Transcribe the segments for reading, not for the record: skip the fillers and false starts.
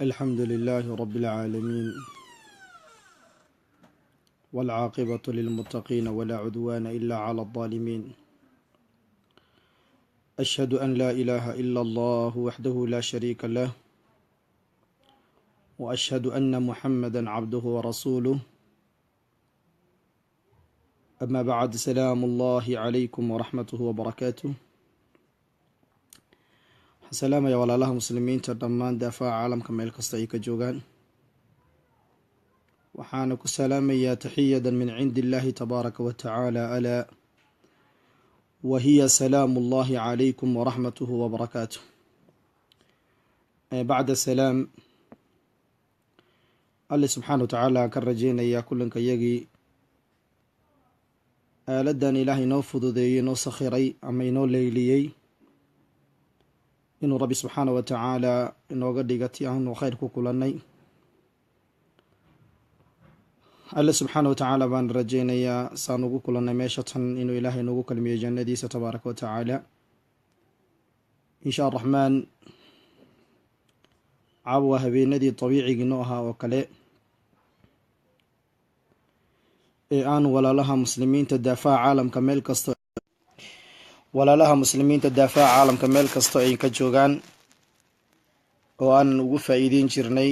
الحمد لله رب العالمين، والعاقبة للمتقين، ولا عدوان إلا على الظالمين. أشهد أن لا إله إلا الله وحده لا شريك له، وأشهد أن محمدا عبده ورسوله. أما بعد، سلام الله عليكم ورحمته وبركاته. Salaamaya walaalaha Muslimiinta dhammaan daafaha caalamka meel kasta ay ka joogaan. Waxaana ku salaamayaa taxiyatan min cindi illahi tabaaraka wa tacaala، alaa wa hiya salaamu ullahi calaykum waraxmatuhu wabarakaatuh. Bacda salaam, Alle subxaana wa tacaala aan ka rajeynayaa kulanka yagii aaladan Ilaah inoo fududeeyey, inoo sakhiray ama inoo leyliyey, inuu Rabbi subxaana wa tacaala inooga dhiga ti aanu khayr ku kulannay. Alle subxaana wa tacaala baan rajeynayaa saan ugu kulannay meesha tan inuu Ilaahay inoogu kalmiyo jannadiisa tabaaraka wa tacaala, insha Araxmaan. Caawa habeenadii dabiicigii noo ahaa oo kale ee aan walaalaha Muslimiinta daafaha caalamka meel kasta, walaalaha Muslimiinta daafaha caalamka meel kasta ay ka joogaan, oo aanan ugu faa'iideyn jirnay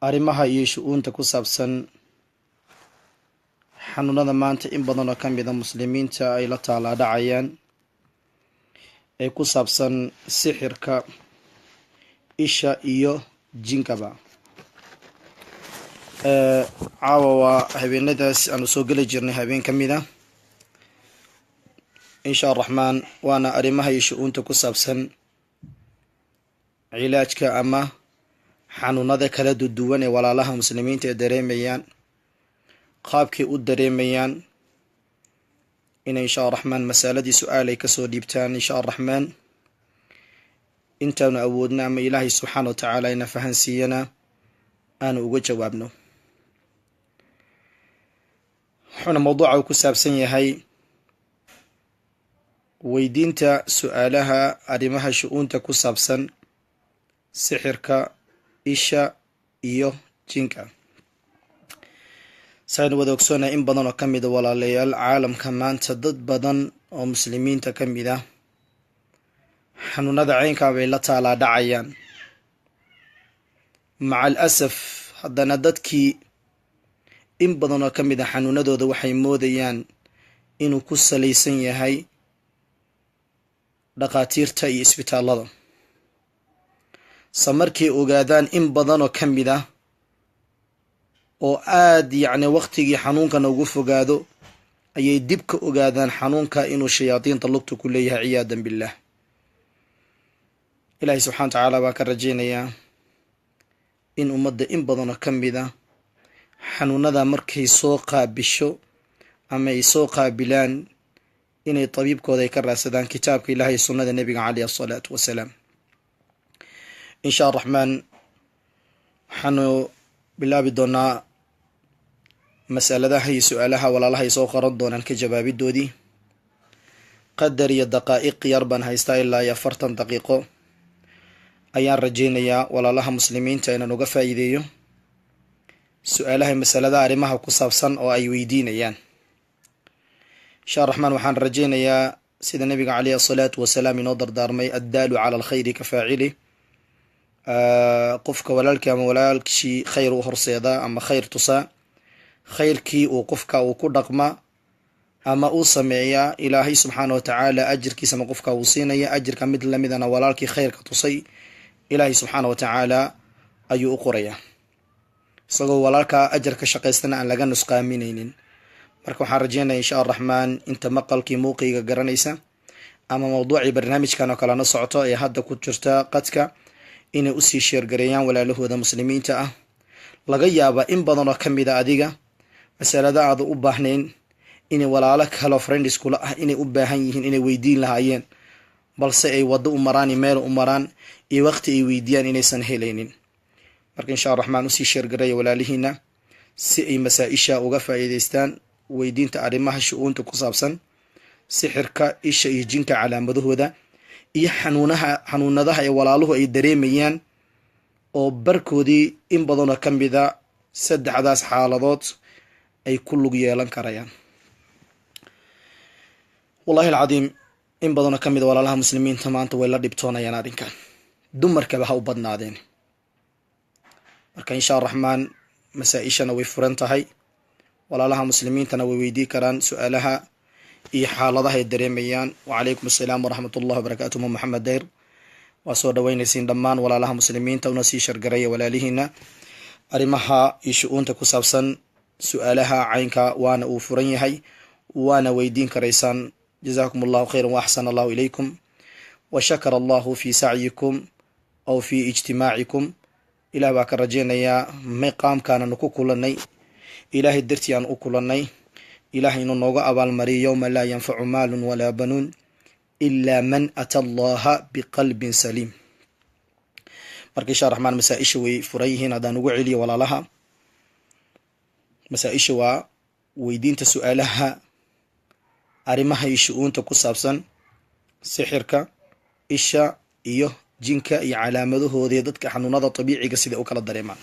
arrimaha iyo shu-uunta ku saabsan xanuunada maanta in badan oo ka mida Muslimiinta ay la taalaa dhacayaan ee ku saabsan sixirka, isha iyo jinkaba. Caawa waa habeenadaas aanu soo geli jirnay habeen ka mid a, insha Araxmaan, waana arrimaha iyo shu-uunta ku saabsan cilaajka ama xanuunada kala duwan ee walaalaha Muslimiinta ay dareemayaan, qaabkay u dareemayaan, inay insha Araxmaan masaladii su-aal ay kasoo dhiibtaan. Insha Araxmaan, intaanu awoodna ama Ilaahay subxaana wa tacaala ina fahansiiyana aanu uga jawaabno. Wuxuuna mawduuca uu ku saabsan yahay weydiinta su-aalaha arrimaha shu-uunta ku saabsan sixirka, isha iyo jinka. Saynu wada ogsoonahay, in badan oo ka mida walaalayaal caalamka maanta, dad badan oo Muslimiinta ka mid ah xanuunada caynkaa bay la taalaa dhacayaan. Maca al asaf, haddana dadkii in badan oo ka mid a xanuunadooda waxay moodayaan inuu ku salaysan yahay dhakhaatiirta iyo isbitaallada. Se markay ogaadaan in badan oo ka mid ah oo aada, yacni, waqtigii xanuunkana ugu fogaado, ayay dib ka ogaadaan xanuunka inuu shayaadiinta lugta ku leeyahay, ciyaadan billah. Ilaahay subxana wa tacaala baan ka rajeynayaa in ummadda in badan oo ka mid a xanuunada markay soo qaabisho ama ay soo qaabilaan inay tabiibkooda ay ka raadsadaan kitaabka Ilahay, sunnada Nebiga caleyh asalaatu wasalaam. Insha Araxmaan, waxaanu bilaabi doonaa masaladaha iyo su-aalaha walaalaha ay soo qoran doonaan ka jawaabidoodii. Qadar iyo daqaa'iq yar baan haystaa, ilaa iyo 40 daqiiqo ayaan rajeynayaa walaalaha Muslimiinta inaan uga faa'iideeyo su-aalaha, masaladaha arrimaha ku saabsan oo ay weydiinayaan, insha Araxmaan. Waxaan rajeynayaa sida Nabiga caleyhi asalaatu wasalaam inoo dardaarmay: "Addaalu cala alkhayri ka faacili." Qofka walaalkii ama walaalkii khayr u horseedaa ama khayr tusaa, khayrkii uu qofka uu ku dhaqma ama uu sameeyaa, Ilaahay subxaana wa tacaala ajirkiisama qofka uu siinaya, ajirka mid lamidana walaalkii khayrka tusay Ilaahay subxaana wa tacaala ayuu u qorayaa, isagoo walaalka ajar ka shaqaystana aan laga nusqaaminaynin. Marka waxaan rajeynaya, insha Araxmaan, inta maqalkii muuqiga garanaysa ama mawduucii barnaamijkan oo kalena socoto ee hadda ku jirta qadka inay usii share gareeyaan walaalahooda Muslimiinta ah. Laga yaaba in badan oo ka mid a adiga masalada aada u baahnayn inay walaalo kaloo friends kula ah inay u baahan yihiin, inay weydiin lahaayeen, balse ay waddo u maraan iyo meel u maraan iyo waqti ay weydiiyaan inaysan helaynin. Marka insha Araxmaan, usii share gareeya walaalihiina si ay masaa-isha uga faa'iideystaan, weydiinta arrimaha shu-uunta ku saabsan Sixirka, isha iyo jinka calaamadahooda iyo xanuunaha, xanuunadaha ee walaaluhu ay dareemayaan oo barkoodii in badanoo ka mida saddexdaas xaaladood ay ku lug yeelan karayaan. Wallahi alcadiim, in badanoo ka mida walaalaha Muslimiinta maanta way la dhibtoonayaan arrinkan, dumarkaba ha u badnaadeen. Marka insha Araxmaan masaa-ishana way furan tahay, walaalaha Muslimiintana way weydii karaan su-aalaha iyo xaaladaha ay dareemayaan. Wacalaykum assalaam waraxmat ullahi wabarakaatu. Ma Maxamed Dayr, waa soo dhaweynaysiin dhammaan walaalaha Muslimiinta, una sii shargaraya walaalihiina arrimaha iyo shu-uunta ku saabsan su-aalaha caynka, waana uu furan yahay, waana weydiin karaysaan. Jazakum allahu khayra wa axsan allahu ilaykum wa shakara allahu fi sacyikum aw fi ijtimaacikum. Ilah baa ka rajeynayaa maqaamkaananu ku kulanay, Ilaahay dartii aan u kulanay, Ilahay inuu nooga abaalmariyo yowma laa yanfacu maalun walaa banuun ila man ata allaha biqalbin saliim. Marka insha Raxmaan masaa-isha way furan yihiin. Haddaan ugu celiyo walaalaha, masaa-isha waa weydiinta su-aalaha arrimaha iyo shu-uunta ku saabsan sixirka, isha iyo jinka iyo calaamadahooda, dadka xanuunada dabiiciga siday u kala dareemaan.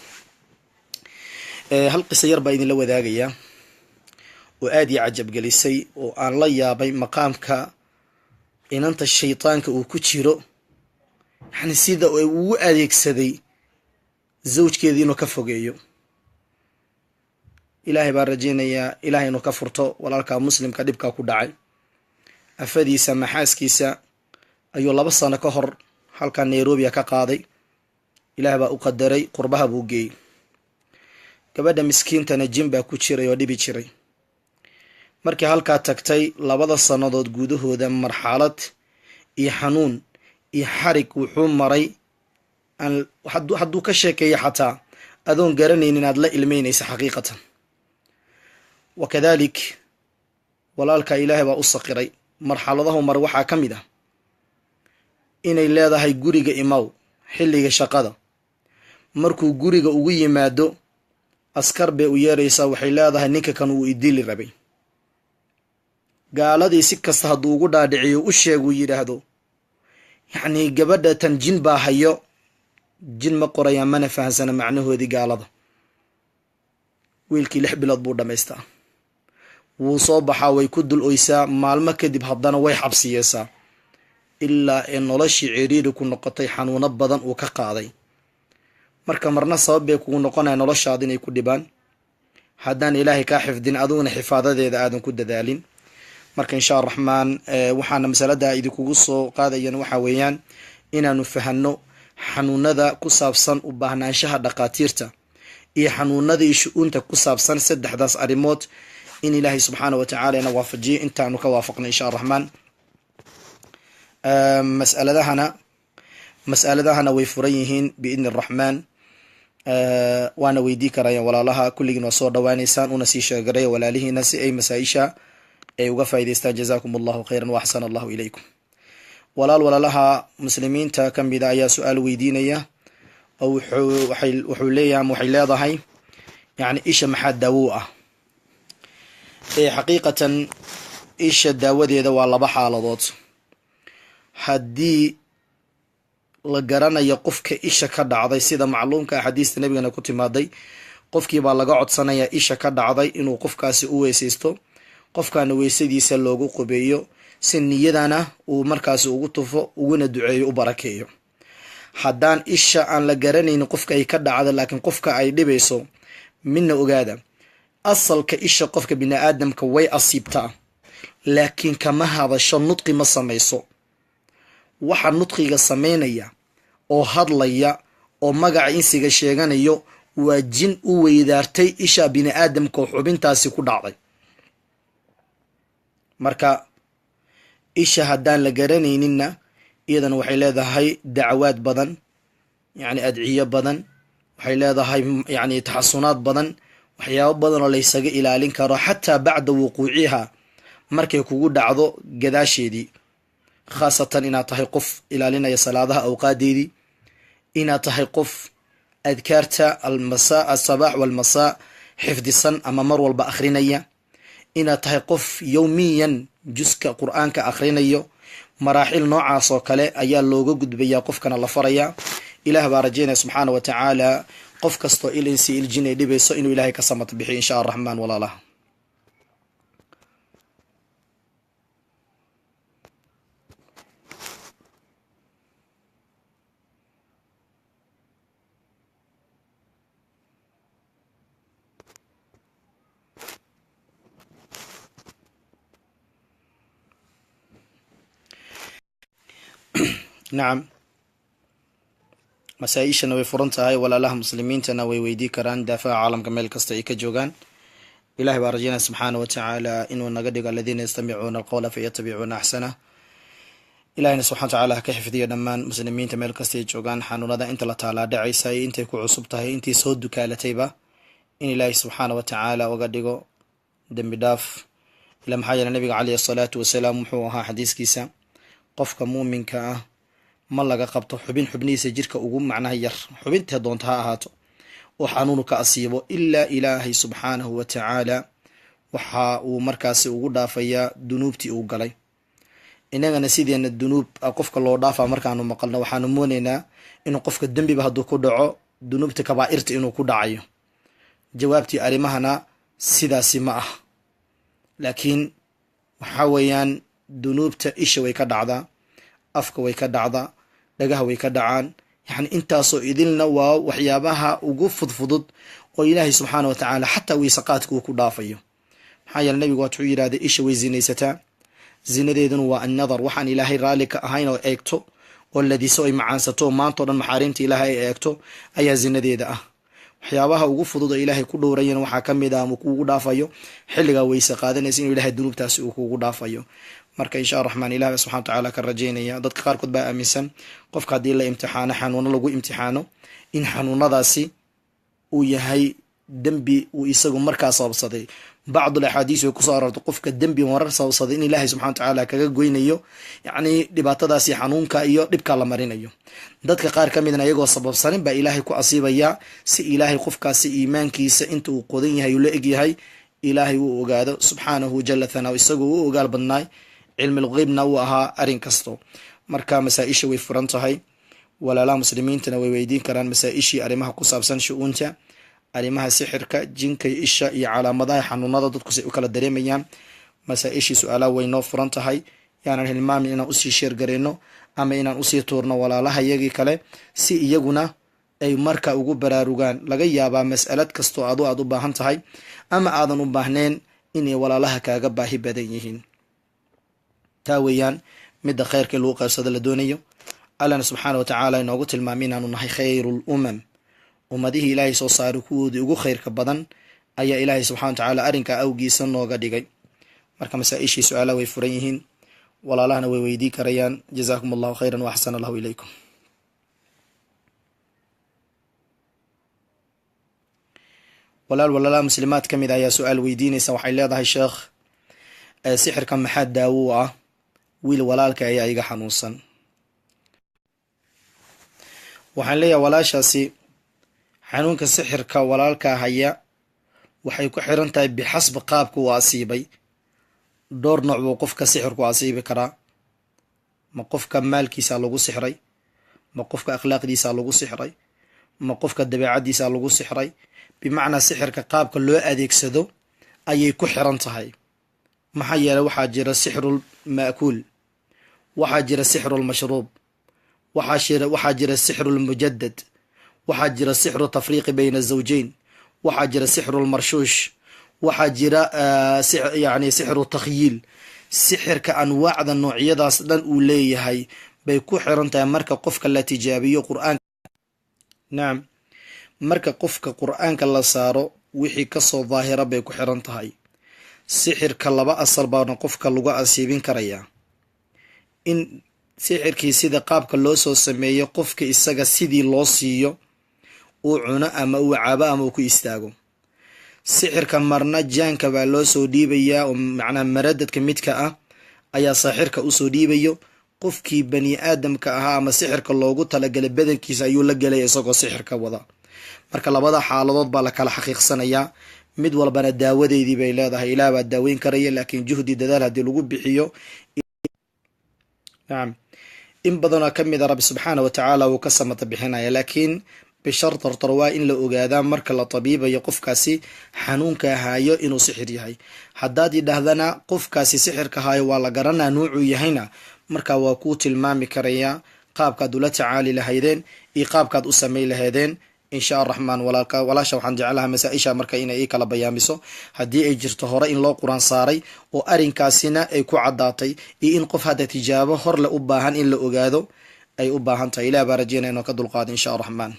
Hal qiso yar baa idinla wadaagaya oo aada ii cajabgelisay oo aan la yaabay maqaamka inanta shaytaanka uu ku jiro, yani sida ugu adeegsaday zawjkeedii inuu ka fogeeyo. Ilaahay baan rajeynayaa Ilahay inuu ka furto walaalka Muslimka dhibkaa ku dhacay. Afadiisa maxaaskiisa ayuu 2 sano ka hor halkaa Nairobia ka qaaday. Ilaah baa u qadaray, qurbaha buu geeyey. Gabadha miskiintana jin baa ku jiray oo dhibi jiray. Markii halkaa tagtay, 2da sannadood gudahooda marxalad iyo xanuun iyo xarig wuxuu maray hadduu ka sheekeeyo xataa adoon garanaynin aad la ilmeynaysa xaqiiqatan. Wa kadalik walaalka Ilaahay baa u saqiray. Marxaladahu mar waxaa ka mid ah inay leedahay guriga imaw xilliga shaqada. Markuu guriga ugu yimaado, askar bay u yeeraysaa, waxay leedahay ninka kan wuu idili rabay. Gaaladii si kasta hadduu ugu dhaadhiciyo, u sheeguu yidhaahdo, yacnii gabadha tan jin baa hayo, jin ma qorayaan mana fahansana macnahoodii gaalada. Wiilkii 6 bilood buu dhammaystaa, wuu soo baxaa, way ku dul oysaa. Maalmo kadib haddana way xabsiyeysaa, ilaa ee noloshii ciriiri ku noqotay, xanuuno badan uu ka qaaday. Marka marna sabab bay kugu noqonaya noloshaada inay ku dhibaan haddaan Ilaahay kaa xifdin, adiguna xifaadadeeda aadan ku dadaalin. Marka insha Araxmaan waxaana masalada idinkugu soo qaadayan waxaa weeyaan inaanu fahanno xanuunada ku saabsan u baahnaanshaha dhaqaatiirta iyo xanuunada iyo shu-uunta ku saabsan saddexdaas arrimood, in Ilaahay subxaana wa tacala ina waafajiyo intaanu ka waafaqnay insha Araxmaan. Mas'aladahana way furan yihiin biidni Araxmaan, waana weydii karayaan walaalaha. Kulligiin waa soo dhawaaneysaan, una sii sheegaraya walaalihiina si ay masaa-isha ay uga faa'idaystaan. Jazakum allahu khayran wa axsana allahu ilaykum. Walaal walaalaha Muslimiinta ka mida ayaa su-aal weydiinaya oo wuxuu leeyahay ama waxay leedahay, yani isha maxaa daawo ah? Xaqiiqatan isha daawadeeda waa laba xaaladood. Haddii la garanayo qofka isha ka dhacday, sida macluumka axaadiista Nabigana ku timaaday, qofkii baa laga codsanayaa isha ka dhacday inuu qofkaasi u weysaysto, qofkaana weysadiisa loogu qubeeyo, si niyadana uu markaasi ugu tufo, uguna duceeyo, u barakeeyo. Haddaan isha aan la garanaynin qofka ay ka dhacda, laakiin qofka ay dhibayso, midna ogaada: asalka isha qofka bini aadamka way asiibtaa, laakiin kama hadasho, nudqi ma samayso. Waxa nudqiga samaynaya oo hadlaya oo magaca insiga sheeganayo waa jin u weydaartay isha bini aadamka oo xubintaasi ku dhacday. Marka isha haddaan la garanayninna, iyadana waxay leedahay dacwaad badan, yacni adciyo badan waxay leedahay, yacni taxasunaad badan, waxyaabo badan oo laysaga ilaalin karo xataa bacda wuquuciha, markay kugu dhacdo gadaasheedii, khaasatan inaad tahay qof ilaalinaya salaadaha awqaadeedii, inaad tahay qof adkaarta almasa, asabaax walmasaa xifdisan ama mar walba akhrinaya, inaad tahay qof yowmiyan Juska Qur-aanka akhrinayo, maraaxil noocaas oo kale ayaa looga gudbayaa qofkana la farayaa. Ilaah baa rajaynaya subxaana wa tacaala qof kastoo il insi il jin ay dhibayso inuu Ilahay ka samata bixiyo, insha Araxmaan, walaalaha. Nacam, masaa-ishana way furan tahay, walaalaha muslimiintana way weydii karaan daafaha caalamka meel kasta ay ka joogaan. Ilahay baa rajaynaya subxaana wa tacaala inuu naga dhigo aladiina yastamicuuna alqowla fayatabicuuna axsana. Ilahayna subxana wa tacala ha ka xifdiyo dhammaan muslimiinta meel kasta ay joogaan xanuunada inta la taalaa dhacaysa iyo intay ku cusub tahay, intii soo dukaalatayba, in Ilaahay subxaana wa tacaala uga dhigo dembi dhaaf. Ila maxaa yeele Nabiga caleyhi asalaatu wasalaam wuxuu ahaa xadiiskiisa: qofka muuminka ah ma laga qabto xubin xubnihiisa jirka ugu macnaha yar, xubintee doonta ha ahaato, oo xanuunu ka asiibo, ilaa Ilaahay subxaanahu wa tacaala waxa uu markaasi ugu dhaafayaa dunuubtii uu galay. Inagana sideena dunuub qofka loo dhaafaa markaanu maqalno, waxaanu mooneynaa inuu qofka dembiba hadduu ku dhaco dunuubta kabaa'irta inuu ku dhacayo. Jawaabtii arrimahana sidaasi ma ah, laakiin waxaa weeyaan dunuubta isha way ka dhacdaa, afka way ka dhacdaa, dhagaha way ka dhacaan, yacni intaasoo idilna waa waxyaabaha ugu fudfudud oo Ilaahay subxaana wa tacaala xataa weysaqaadka uu ku dhaafayo. Maxaa yeele Nabigu waat wuxuu yidhahday: isha way zinaysataa, zinadeeduna waa annadar, waxaan Ilaahay raalli ka ahayn oo eegto oo ladiso ay macaansato, maantao dhan maxaarimta Ilaahay ay eegto ayaa zinadeeda ah. Waxyaabaha ugu fudud oo Ilaahay ku dhowrayana waxaa ka mid ah ama kuugu dhaafayo xilligaa weyse qaadanaysa inuu Ilahay dunuubtaasi uu kuugu dhaafayo. Marka insha Araxmaan Ilah subxana wa tacala ka rajaynaya. Dadka qaarkood baa aaminsan qofka haddii la imtixaano, xanuuno lagu imtixaano, in xanuunadaasi uu yahay dembi uu isagu markaa sababsaday. Bacdul axaadiis way kusoo aroortay qofka dembi marar sababsaday in Ilaahay subxana wa tacaala kaga goynayo, yacni dhibaatadaasi, xanuunka iyo dhibka la marinayo. Dadka qaar ka midna iyagoo sababsanin baa Ilaahay ku asiibayaa, si Ilaahay qofkaasi iimaankiisa inta uu qodan yahay uu la egyahay Ilaahay uu ogaado subxaanahu jala thanaa, isagoo u ogaal badnaay, cilmilgeybna uu ahaa arrin kasto. Marka masaa-isha way furan tahay, walaalaha muslimiintana way weydiin karaan masaa-ishii arrimaha ku saabsan shu-uunta, arrimaha sixirka, jinka, isha iyo calaamadaha xanuunada dadku say u kala dareemayaan. Masaa-ishii su-aalaha way noo furan tahay. Yaanan hilmaamin inaan usii sheergareyno ama inaan usii tuurno walaalaha iyagii kale, si iyaguna ay marka ugu baraarugaan. Laga yaabaa mas'alad kastoo adu aad u baahan tahay ama aadan u baahnayn inay walaalaha kaaga baahi badan yihiin. Taa weeyaan midda khayrka in lagu qaybsado la doonayo. Allana subxaana wa tacaala inoogu tilmaamay inaanu nahay khayru lumam, ummadihii Ilaahay soo saaray kuwoodii ugu khayrka badan ayaa Ilaahay subxana wa tacaala arrinkaa awgiisa nooga dhigay. Marka masaa-ishii su-aalaha way furan yihiin, walaalahana way weydii karayaan. Jazaakum Allahu khayran wa axsana Allahu ilaykum. Walaal walaalaha muslimaad ka mid ayaa su-aal weydiinaysa. Waxay leedahay: sheekh, sixirka maxaa daawo u ah? Wiil walaalka ayaa iga xanuunsan. Waxaan leeyahay walaashaasi, xanuunka sixirka walaalkaa haya waxay ku xiran tahay bixasbi qaabka uu asiibay. Dhowr nooc buu qofka sixirku asiibi karaa. Ma qofka maalkiisaa lagu sixray? Ma qofka akhlaaqdiisaa lagu sixray? Ma qofka dabeecaddiisaa lagu sixray? Bimacnaa sixirka qaabka loo adeegsado ayay ku xiran tahay. Maxaa yeeley waxaa jira sixrul ma'kuul, waxaa jira sixrulmashruub, waxaa jira sixrulmujadad, waxaa jira sixru tafriiqi bayna azawjayn, waxaa jira sixrulmarshuush, waxaa jira yani sixru takhyiil. Sixirka anwaacda noocyadaas dhan uu leeyahay bay ku xiran tahay. Marka qofka la tijaabiyo Qur-aanka, nacam, marka qofka Qur-aanka la saaro, wixii kasoo daahira bay ku xiran tahay. Sixirka laba asal baana qofka lagu asiibin karayaa: in sixirkii sida qaabka loo soo sameeyo qofka isaga sidii loo siiyo uu cuno ama uu cabo ama uu ku istaago. Sixirka marna jaanka baa loo soo dhiibayaa, oo macnaha maradadka midka ah ayaa saaxirka usoo dhiibayo. Qofkii bani aadamka ahaa ama sixirka loogu talagalay badankiisa ayuu la gelaya isagoo sixirka wada. Marka labada xaaladood baa la kala xaqiiqsanayaa. Mid walbana daawadeydii bay leedahay, Ilaah baa daaweyn karaya, laakiin juhdi dadaal haddii lagu bixiyo, nacam, in badanoo ka mid a Rabbi subxaana wa tacaala wuu ka samata bixinaya. Laakiin bishar tartar waa in la ogaadaa marka la tabiibayo qofkaasi xanuunka haayo inuu sixir yahay. Haddaad yidhaahdana qofkaasi sixirka haayo waa la garanaa nuucuu yahayna, marka waa kuu tilmaami karayaa qaabkaad ula tacaali lahaydeen iyo qaabkaad u samay lahaydeen, insha Araxmaan. Walaalka, walaasha, waxaan jeclaha masaa-isha marka inay ii kala bayaamiso, haddii ay jirto hore in loo Quraan saaray oo arrinkaasina ay ku caddaatay, iyo in qof hadda tijaabo horle u baahan in la ogaado ay u baahan tahay. Ilah baa rajeynaya inoo ka dulqaado, insha Araxmaan.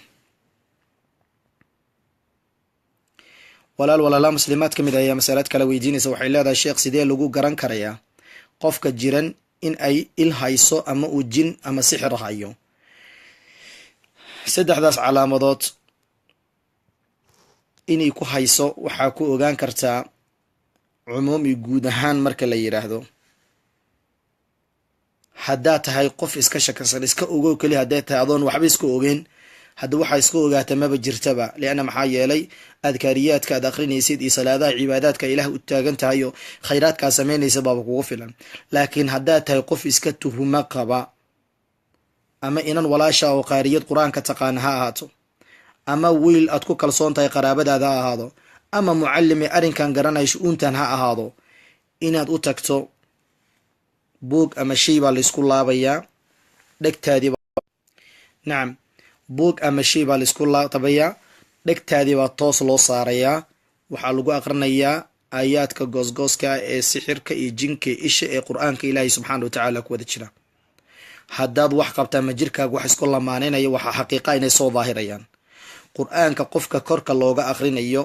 Walaal, walaalaha muslimaad ka mid ayaa masalad kala weydiinaysa. Waxay leedahay: "Sheekh, sidee lagu garan karayaa qofka jiran in ay il hayso ama uu jin ama sixir hayo?" Saddexdaas calaamadood inay ku hayso waxaa ku ogaan kartaa cumuumi guud ahaan marka la yidhaahdo, haddaad tahay qof iska shakisan, iska ogow keli. Hadday tahay adoon waxba iska ogeyn, hadda waxaa iska ogaata maba jirtaba, lianna maxaa yeelay adkaariyaadka aad akrinaysid iyo salaadaha, cibaadaadka Ilaah u taagan tahay oo khayraadkaa samaynaysa baaba kugu filan. Laakiin haddaad tahay qof iska tuhumo qaba, ama inan walaasha oo qaariyad Qur-aanka taqaana ha ahaato, ama wiil aad ku kalsoon tahay qaraabadaada ha ahaado, ama mucalime arrinkan garanaya shu-uuntan ha ahaado, inaad u tagto, buug ama shay baa laysku laabayaa dhegtaadii. Nacam, buug ama shay baa laysku laabayaa dhegtaadii, baa toos loo saarayaa. Waxaa lagu aqrinayaa aayaadka goosgooska ee sixirka iyo jinka isha ee Qur-aanka Ilaahay subxaana watacaala ku wada jira. Haddaad wax qabtaa ma jirkaaga wax isku lamaanaynaya, waxaa xaqiiqa inay soo daahirayaan. Qur-aanka qofka korka looga aqrinayo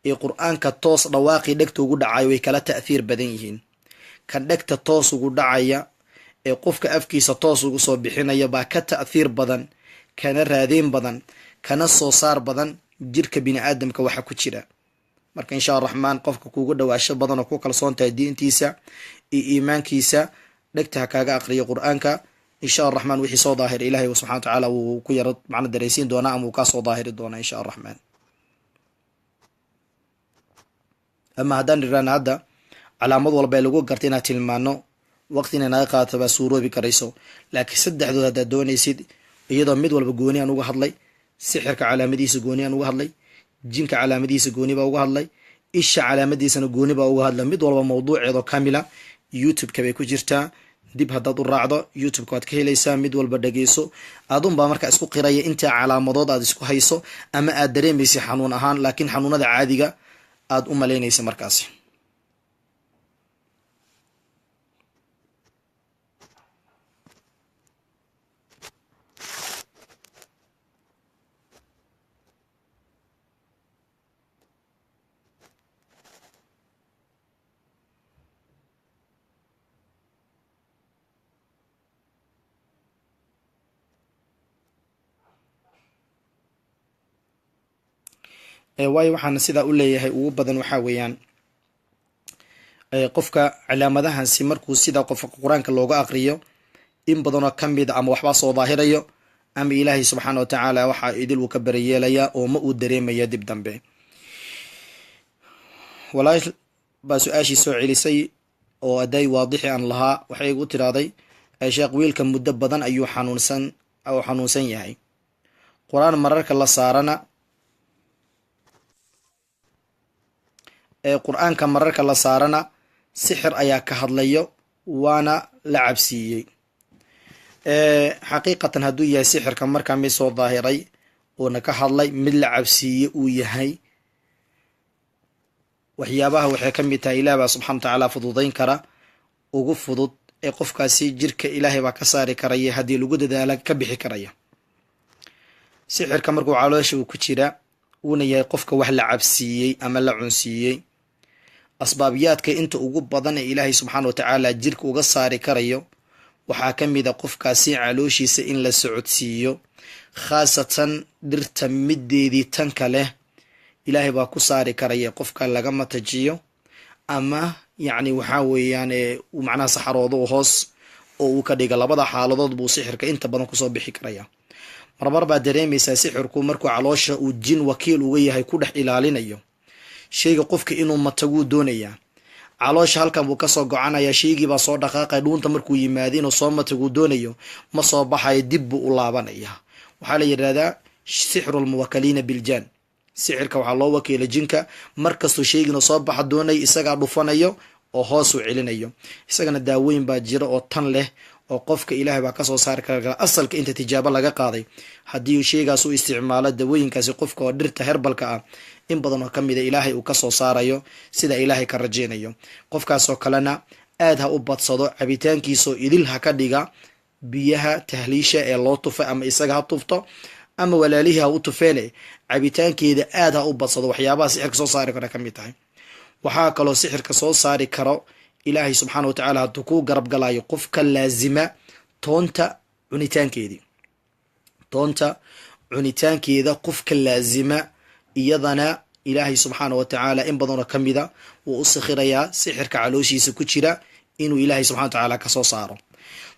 iyo Qur-aanka toos dhawaaqii dhegta ugu dhacayo way kala ta'thiir badan yihiin. Kan dhegta toos ugu dhacaya ee qofka afkiisa toos ugu soo bixinaya baa ka ta'thiir badan, kana raadeen badan, kana soo saar badan jirka bini aadamka waxa ku jira. Marka, insha Araxmaan, qofka kuugu dhawaasho badan oo ku kalsoon tahay diintiisa iyo iimaankiisa, dhegta ha kaaga aqriyo Qur-aanka. Insha Araxmaan, wixii soo daahira Ilahay subxana wa tacaala wuu ku yaro macno dareysiin doonaa ama uu kaa soo daahiri doonaa, insha Araxmaan. Ama haddaan irahna hadda calaamad walba ee lagu garta inaad tilmaano, waqti inay naga qaadato baa suuroobi karayso. Laakiin saddexdood haddaad doonaysid, iyadoo mid walba gooni aan uga hadlay, sixirka calaamadihiisa gooni aan uga hadlay, jinka calaamadihiisa gooni baa uga hadlay, isha calaamadiisana gooni baa uga hadlay, mid walba mawduuceedoo kamila YouTube-ka bay ku jirtaa. Dib haddaad u raacdo YouTube-ka waad ka helaysaa. Mid walba dhegeyso, adunbaa markaa isku qiraya intaa calaamadood aad isku hayso ama aad dareemaysa xanuun ahaan, laakiin xanuunada caadiga aad u malaynaysa markaasi. Waayo waxaana sidaa u leeyahay ugu badan waxaa weeyaan, qofka calaamadahansi markuu sidaa qofka Qur-aanka looga aqriyo, in badanoo ka mida ama waxbaa soo daahirayo ama Ilaahay subxaana wa tacaala waxaa idil uu ka barayeelayaa oo ma uu dareemaya dib dambe. Walaal baa su-aashii soo celisay oo aday waadixi aan lahaa. Waxay igu tirahday: "Sheekh, wiilka muddo badan ayuu xanuunsan oo xanuunsan yahay. Qur-aan mararka la saarana, ee Qur-aanka mararka la saarana, sixir ayaa ka hadlayo, waana la cabsiiyey." Xaqiiqatan, hadduu yahay sixirka markaa mid soo daahiray oona ka hadlay, mid la cabsiiye uu yahay, waxyaabaha waxay ka mid tahay Ilaah baa subxana wa tacaala fududayn kara. Ugu fudud ee qofkaasi jirka Ilaahay baa ka saari karaya, haddii lagu dadaala ka bixi karaya. Sixirka markuu caloosha uu ku jira, uuna yahay qofka wax la cabsiiyey ama la cunsiiyey, asbaabyaadka inta ugu badan ee Ilaahay subxaana wa tacaala jirka uga saari karayo waxaa ka mid a qofkaasi calooshiisa in la socodsiiyo, khaasatan dhirta mideedii tanka leh. Ilaahay baa ku saari karaya qofka lagama tajiyo ama yacni waxaa weeyaan macnaha saxaroodo hoos oo uu ka dhiga. Labada xaaladood buu sixirka inta badan kusoo bixi karaya. Marmar baad dareemaysaa sixirku markuu caloosha uu jin wakiil uga yahay ku dhex ilaalinayo. Sheyga qofka inuu mataguu doonayaa, caloosha halkan buu kasoo gocanaya, sheygiibaa soo dhaqaaqaya, dhuunta markuu yimaado inuu soo mataguu doonayo, ma soo baxayo, dib buu u laabanaya. Waxaa la yidhahdaa sixru lmuwakaliina biljaan. Sixirka waxaa loo wakiila jinka, markastuu sheygiina soo baxa doonayo isagaa dhufanayo oo hoos u celinayo. Isagana daawooyin baa jira oo tan leh oo qofka Ilaahay baa kasoo saari kara. Asalka inta tijaabo laga qaaday, haddii sheygaas u isticmaalo dawooyinkaasi qofka oo dhirta herbalka ah, in badan oo kamida Ilaahay uu kasoo saarayo, sida Ilaahay ka rajeynayo. Qofkaasoo kalena aad ha u badsado cabitaankiisoo idil ha ka dhiga biyaha tahliisha ee loo tufay, ama isaga ha tufto ama walaalihii ha u tufeene, cabitaankeeda aad ha u badsado. Waxyaabaha sixirka soo saari kara kamid tahay. Waxaa kaloo sixirka soo saari karo, Ilaahay subxaana wa tacaala hadduu kuu garab galayo, qofka laazima toonta cunitaankeedii, toonta cunitaankeeda qofka laazima, iyadana Ilaahay subxaana wa tacaala in badanoo kamida wuu u sikhirayaa sixirka calooshiisa ku jira inuu Ilaahay subxana wa tacaala kasoo saaro.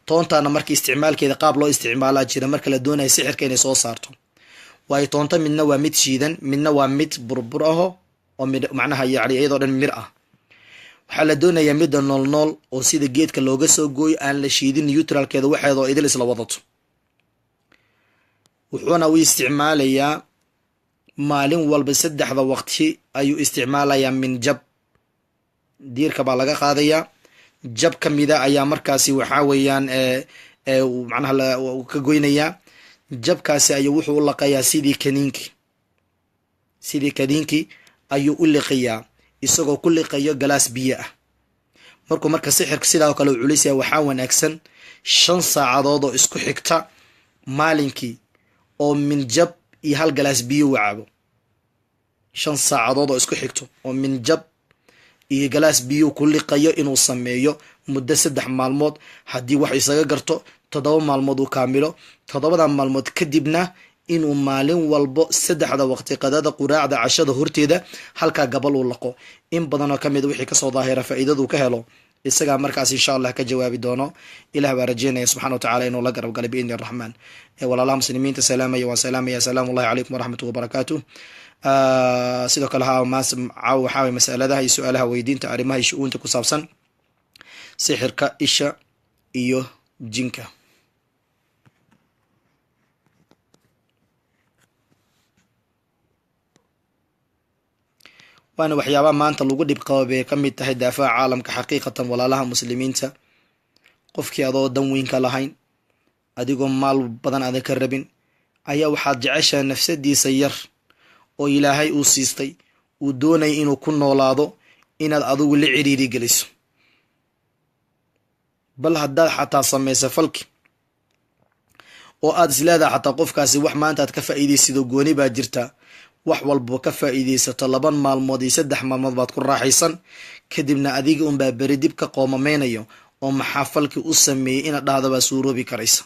Toontaana marka isticmaalkeeda qaab loo isticmaalaa jira marka la doonayo sixirka inay soo saarto. Waayo toonta midna waa mid shiidan, midna waa mid burbur aho oo macnaha yani iyadoo dhan mir ah. Waxaa la doonayaa midda nool nool oo sida geedka looga soo gooyo, aan la shiidin, neutralkeeda waxeeda oo idil isla wadato. Wuxuuna u isticmaalayaa maalin walba 3da waqti ayuu isticmaalayaa. Min jab diirka baa laga qaadayaa, jab ka mida ayaa markaasi waxaa weeyaan macnaha ka goynayaa. Jabkaasi ayuu wuxuu u laqayaa sidii kaniinki, sidii kaniinki ayuu u liqayaa, isagoo ku liqayo galaas biyo ah. Markuu marka sixirka sidaa oo kale u culisaya, waxaa wanaagsan 5 saacadood oo isku xigta maalinkii oo min jab iyo 1 galaas biyo uu cabo. 5 saacadood oo isku xigto oo min jab iyo galaas biyo ku liqayo inuu sameeyo muddo 3 maalmood. Haddii wax isaga garto 7 maalmood uu kaamilo, 7da maalmood kadibna inuu maalin walbo 3da waqti, qadada, quraacda, cashada horteeda, halkaa gabal uu laqo. In badanoo kamid wixii kasoo daahira faa'iidadu ka helo isagaa markaas insha Allah ka jawaabi doono. Ilah baa rajeynaya subxana wa tacala inuu la garab galay biidni araxmaan. Walaalaha muslimiinta salaamaya, waan salaamaya. Asalaamu ullahi calaykum waraxmatuhi wabarakaatuh. Sidoo kale ha caaw waxaa way masaladaha iyo su-aalaha weydiinta arrimaha iyo shu-uunta ku saabsan sixirka isha iyo jinka. Waana waxyaabaha maanta lagu dhib qabo bay ka mid tahay daafaha caalamka xaqiiqatan. Walaalaha muslimiinta, qofkii adoo dan weyn ka lahayn, adigoo maal badan aadan ka rabin, ayaa waxaad jeceshaha nafsadiisa yar oo Ilaahay uu siistay uu doonaya inuu ku noolaado inaad adigu la ciriiri geliso. Bal haddaad xataa samaysa falki oo aada isleedaha xataa qofkaasi wax maanta aad ka faa'iidaysido gooni baa jirta, wax walba ka faa'iidaysato 2 maalmood iyo 3 maalmood baad ku raaxaysan, kadibna adiga unbaa beri dib ka qoomameynayo oo maxaa falki u sameeyey inaad dhahda baa suuroobi karaysa.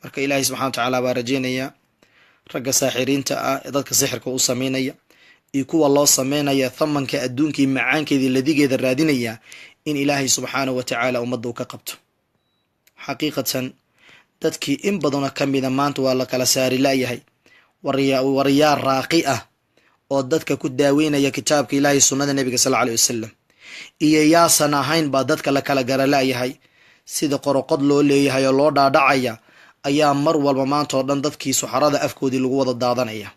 Marka Ilaahay subxana wa tacaala baa rajeynayaa ragga saaxiriinta ah ee dadka sixirka u sameynaya iyo kuwa loo sameynaya thamanka adduunkii macaankeedii ladigeeda raadinaya in Ilaahay subxaanahu wa tacaala ummadda uu ka qabto. Xaqiiqatan dadkii in badanoo kamida maanta waa la kala saari laayahay waryaa raaqi ah oo dadka ku daaweynaya kitaabka Ilaahay, sunnada nebiga sal alay wasalam, iyo yaasan ahayn baa dadka la kala gara laayahay. Sida qoroqod loo leeyahay oo loo dhaadhacaya ayaa mar walba maanta oo dhan dadkii suxarada afkoodii lagu wada daadanaya.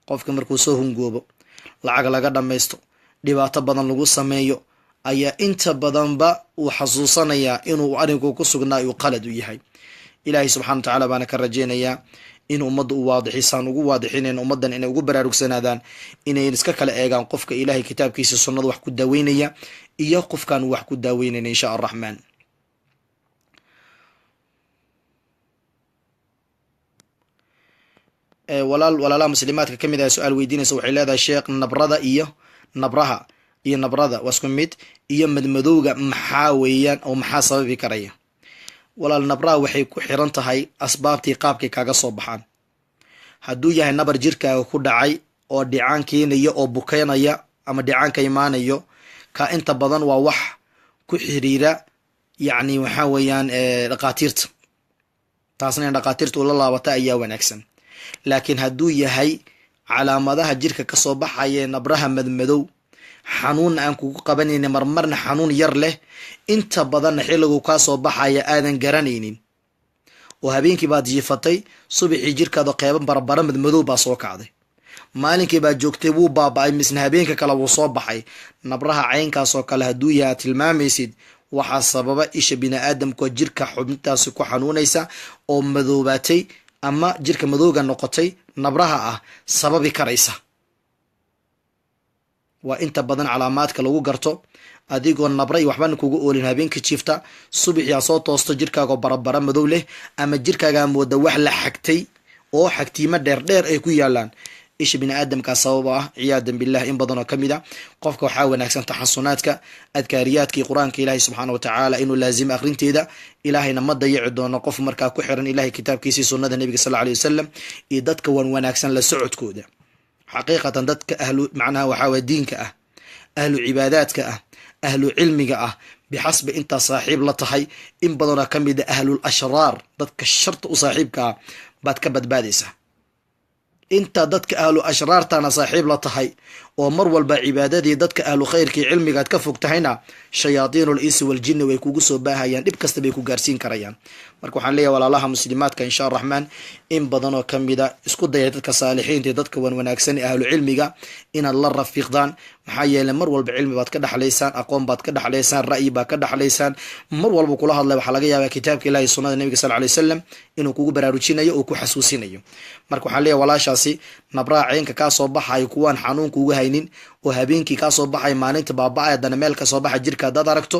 Qofka markuu soo hungoobo, lacag laga dhammaysto, dhibaato badan lagu sameeyo, ayaa inta badanba uu xasuusanayaa inuu arrinku ku sugnaa uu qalad u yahay. Ilaahay subxana wa tacaala baana ka rajeynayaa in ummadda u waadixisaan ugu waadixinayn ummaddan inay ugu baraarugsanaadaan, inay iska kala eegaan qofka Ilaahay kitaabkiisa sunnada wax ku daaweynaya iyo qofkaan wax ku daaweynayna insha araxmaan. Walaalaha muslimaadka kamid ah su-aal weydiinaysa waxay leedahay: sheekh, nabrada iyo nabraha iyo nabrada waa isku mid, iyo madmadowga maxaa weeyaan oo maxaa sababi karaya? Walaal, nabraha waxay ku xiran tahay asbaabtii qaabkay kaaga soo baxaan. Hadduu yahay nabar jirkaaga ku dhacay oo dhicaan keenaya oo bukeynaya ama dhicaan ka imaanayo, ka inta badan waa wax ku xiriira yacni waxaa weeyaan dhaqaatiirta, taasna in dhaqaatiirta ula laabata ayaa wanaagsan. Laakiin hadduu yahay Calaamadaha jirka kasoo baxaya nabraha madmadow, xanuunna aan kugu qabanaynin, marmarna xanuun yar leh, inta badanna xilligu kaa soo baxaya aadan garanaynin, oo habeenkii baad jiifatay, subaxii jirkaada qeybo barbara madmadow baa soo kacday, maalinkii baad joogtay wuu baaba-ay, misna habeenka kale wuu soo baxay. Nabraha caynkaasoo kale hadduu yahay aad tilmaamaysid, waxaa sababa isha bini-aadamka jirka xubintaasi ku xanuunaysa oo madoobaatay ama jirka madooga noqotay nabraha ah sababi karaysa. Waa inta badan calaamaadka lagu garto adigoo nabra iyo waxbana kugu oolin, habeenka jiifta, subaxii aa soo toosto jirkaagoo barabara madow leh, ama jirkaagaa mooda wax la xagtay oo xagtiimo dheer dheer ay ku yaalaan. Isha bini aadamkaa sababa ah, ciyaadan billah. In badan oo kamid a qofka waxaa wanaagsan taxasunaadka, adkaariyaadka iyo Qur-aanka Ilaahay subxaana watacaala inuu laazimo akrinteeda. Ilaahayna ma dayici doono qof markaa ku xiran Ilahay kitaabkiisii, sunnada Nebiga sal alay wasalam iyo dadka wan wanaagsan la socodkooda. Xaqiiqatan dadka ahlu macnaha waxaa waye diinka ah, ahlu cibaadaadka ah, ahlu cilmiga ah, bixasbi intaa saaxiib la tahay, in badanoo ka mid a ahlul ashraar, dadka sharta u saaxiibka ah, baad ka badbaadaysaa. Inta dadka ahlu ashraartana saaxiib la tahay oo mar walba cibaadadii dadka ahlu khayrkii cilmigaad ka fog tahayna, shayaadiinul insi waljinni way kugu soo baahayaan, dhib kasta bay ku gaarsiin karayaan. Marka waxaan leeyahay walaalaha muslimaadka, insha Araxmaan, in badanoo kamida isku daya dadka saalixiinta iyo dadka wan wanaagsan ee ahlu cilmiga inaad la rafiiqdaan, maxaa yeeley mar walba cilmi baad ka dhexlaysaan, aqoon baad ka dhexlaysaan, ra'yi baad ka dhexlaysaan. Mar walba kula hadlay waxaa laga yaabaa kitaabka Ilahi, sunnada Nebiga sal alay wasalam inuu kugu baraarujinayo oo ku xasuusinayo. Marka waxaan leeyahay walaashaasi, nabraha ceenka kaa soo baxayo, kuwaan xanuun kugu haynin oo habeenkii kaa soo baxay, maalinta baaba-ay, haddana meel ka soo baxa jirka haddaad aragto,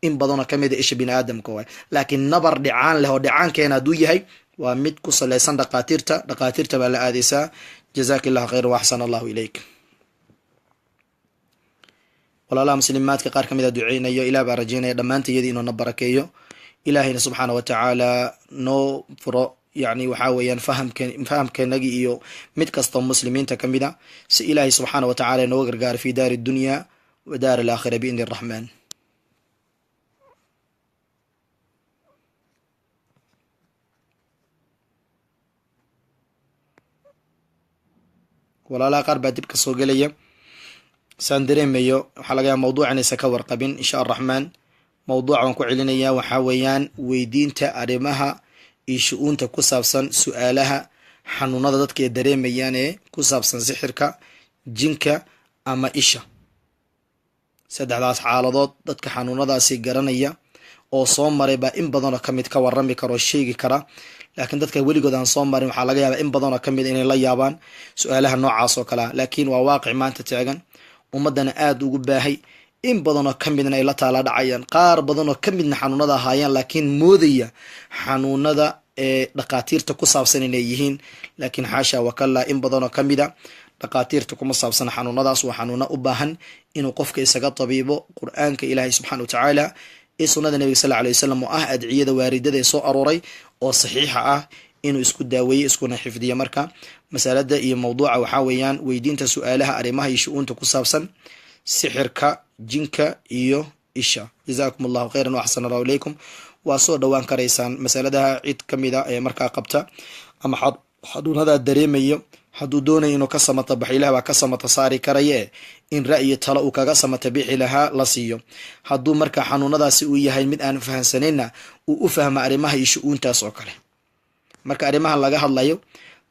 in badanoo kamid a isha bini aadamka waay. Laakiin nabar dhicaan leh oo dhicaankeena hadduu yahay, waa mid ku salaysan dhaqaatiirta, dhaqaatiirta baa la aadeysaa. Jazak illah khayr wa axsan allahu ilayk. Walaalaha muslimaadka qaar kamid a duceynayo, Ilah baa rajeynaya dhammaantayadii inuu na barakeeyo, Ilaahayna subxaana wa tacaala noo furo, yani waxaa weeyaan fahamkeenagii iyo mid kastoo muslimiinta kamid a, si Ilaahay subxaana wa tacala inooga gargaaro fi daari dunya wa daar alaakhira biidni araxmaan. Walaalaha qaar baa dib ka soo gelaya saan dareemayo, waxaa laga yaaba mawduuca inaysan ka warqabin. Insha Araxmaan mawduuca waan ku celinaya, waxaa weeyaan weydiinta arrimaha iyo shu-uunta ku saabsan su-aalaha xanuunada dadka ay dareemayaan ee ku saabsan sixirka, jinka ama isha. Saddexdaas xaaladood dadka xanuunadaasi garanaya oo soo maray baa in badanoo kamid ka warami kara oo sheegi kara, laakiin dadka weligood aan soo marin waxaa laga yaabaa in badanoo kamid inay la yaabaan su-aalaha noocaas oo kalea. Laakiin waa waaqic maanta taagan, ummadana aada ugu baahay, in badanoo ka midna ay la taala dhacayaan, qaar badanoo ka midna xanuunada ahaayaan, laakiin moodaya xanuunada ee dhaqaatiirta ku saabsan inay yihiin. Laakiin xaasha wakalla, in badanoo ka mida dhaqaatiirta kuma saabsan xanuunadaas. Waa xanuuno u baahan inuu qofka isaga tabiibo Qur-aanka Ilaahay subxana watacaala iyo sunnada Nebiga sal alay wasalam oo ah adciyada waaridada ee soo arooray oo saxiixa ah, inuu isku daaweeyo iskuna xifdiyo. Marka masalada iyo mawduuca waxaa weeyaan weydiinta su-aalaha arrimaha iyo shu-uunta ku saabsan sixirka, jinka iyo isha. Jazakum allahu khayran wa axsan allahu ilaykum. Waa soo dhowaan karaysaan masaladaha cid kamid a ee markaa qabta ama xanuunadaa dareemayo, hadduu doonayo inuu ka samata baxo, Ilah baa ka samata saari karaye, in ra'yi talo uu kaga samata bixi lahaa la siiyo. Hadduu marka xanuunadaasi uu yahay mid aan fahansanayna, uu u fahmo arrimaha iyo shu-uuntaas oo kale. Marka arrimaha laga hadlayo,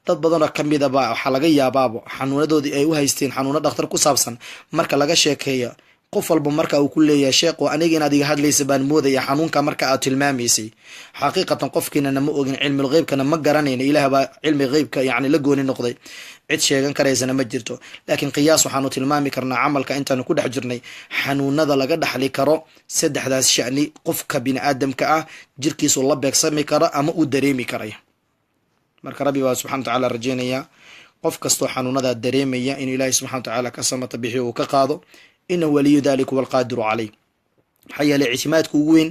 dad badanoo kamidaba waxaa laga yaabaabo xanuunadoodii ay u haysteen xanuuno dhakhtar ku saabsan. Marka laga sheekeeyo, qof walba marka uu ku leeyahay, sheekho, aniga inaad iga hadlaysa baan moodaya xanuunka marka aad tilmaamaysay. Xaqiiqatan qofkiinana ma ogin, cilmul qeybkana ma garanayna, Ilaah baa cilmi qeybka yani la gooni noqday, cid sheegan karaysana ma jirto. Laakiin qiyaas waxaanu tilmaami karnaa camalka intaanu ku dhex jirnay xanuunada laga dhaxli karo saddexdaas shani qofka bini aadamka ah jirkiisu la beegsami karo ama uu dareemi karaya. Marka Rabbi baa subxana watacaala rajeynaya qof kastoo xanuunadaa dareemaya inuu Ilaahay subxana watacaala ka samata bixiyo, uu ka qaado. Inahu waliyu dalik walqaadiru caleyh. Maxaa yeeley ictimaadka ugu weyn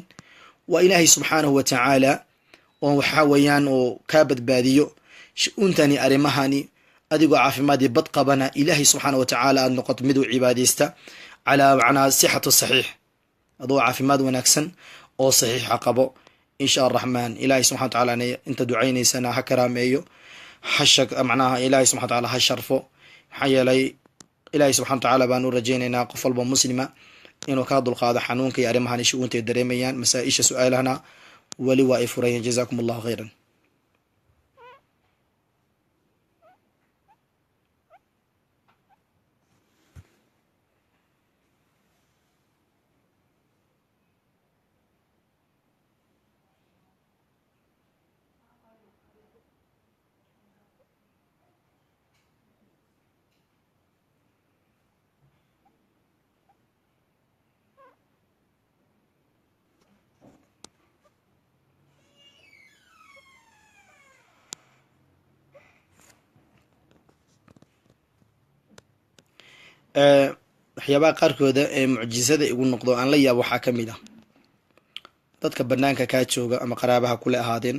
waa Ilaahay subxaanahu wa tacaala, oo waxaa weeyaan oo kaa badbaadiyo shu-uuntani arrimahani, adigoo caafimaadii bad qabana Ilaahay subxaana wa tacaala aada noqoto mid uu cibaadaysta calaa macnaa sixatu saxiix, adoo caafimaad wanaagsan oo saxiixa qabo, insha Araxmaan. Ilahay subxana wa tacaala inta ducaynaysana ha karaameeyo, hasha macnaha Ilahay subxana wa tacala ha sharfo. Maxaa yeelay Ilaahay subxana wa tacaala baan u rajaynaynaa qof walba muslima inuu kaa dulqaado xanuunka iyo arrimahan shu-uunta ay dareemayaan. Masaa-isha su-aalahana weli waa ay furayeen. Jazakum Allahu khayran. Waxyaabaha qaarkooda ee mucjisada igu noqdo aan la yaabo waxaa ka mid ah dadka banaanka kaa jooga, ama qaraabaha kula ahaadeen